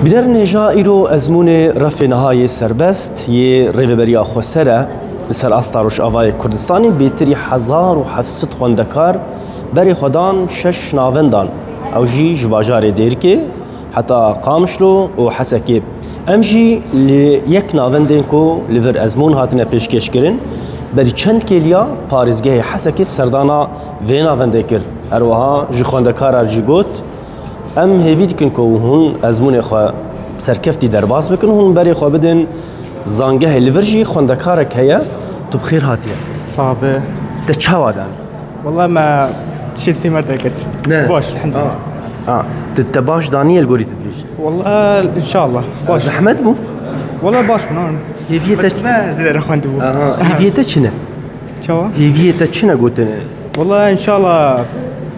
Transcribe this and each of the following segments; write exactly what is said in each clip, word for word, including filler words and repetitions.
Bînerên hêja, îro ezmûnê refê niha yê serbest yê Rêveberiya Xweser e. Li ser asta Rojavayê Kurdistanê bêtirî hezar û heft sed xwendekar berê xwe dan şeş navendan. Ew jî ji bajarê Dêrikê heta Qamişlo û Hesekê. Em jî li yek navendên ku li vir ezmûn hatine pêşkêşkirin, berî çend kêliya parêzgehê Hesekê serdana vê navendê kir. Her wiha ji xwendekaran jî got, Em hêvî dikin ku hûn ezmûnê xwe serkeftî derbas bikin, hûn berê xwe bidin zangehê. Li vir jî xwendekarek heye, tu bi xêr hatiye. Sabe. Te çawa dan? Wala me tiştê sê me derket. Ne. Baş, elhamdülillah. Ha. Ha. Tu te baş daniye li gorî tu dirêj? Wala inşallah. Baş. Zehmet bû? Wala baş bû, ne? Hêviyê te Bes me zêde rexwendibû. Aha. Hêviyê te çi ne? Çawa? Hêviyê te çi ne gotinê? Wala inşallah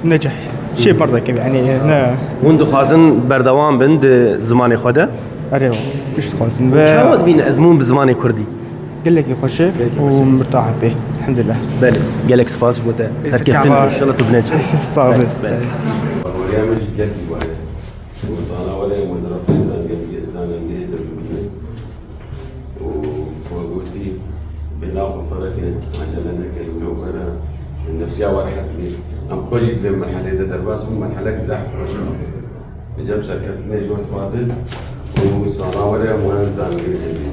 necih. Şê berdeke yani ne. Hûn dixwazin berdewam bin di zimanê xwe de? Erê, pişt dixwazin. Ve Çawa dibîne ezmûn bi zimanê kurdî? Gelekî xweş e Gelekî û xweş e. Mirtah pê. Elhamdülillah. Belê, gelek spas ji bo te. Serkeftin, çawa? İnşallah tu binêçe. Sağ ol. Belê, belê. Oraya mı şiddet var? Û zana were û di rafê zanengehê de bibîne. Û xwe gotî, bêhna xwe fereke, acele neke, wilo were, nefsiya we rehet bê. Em xwe jî di vê merhelê de derbas bûn, merhelek zehf xweş e. Bi cem serkeftinê ji we dixwazin û zana were em werin zanînê hevî.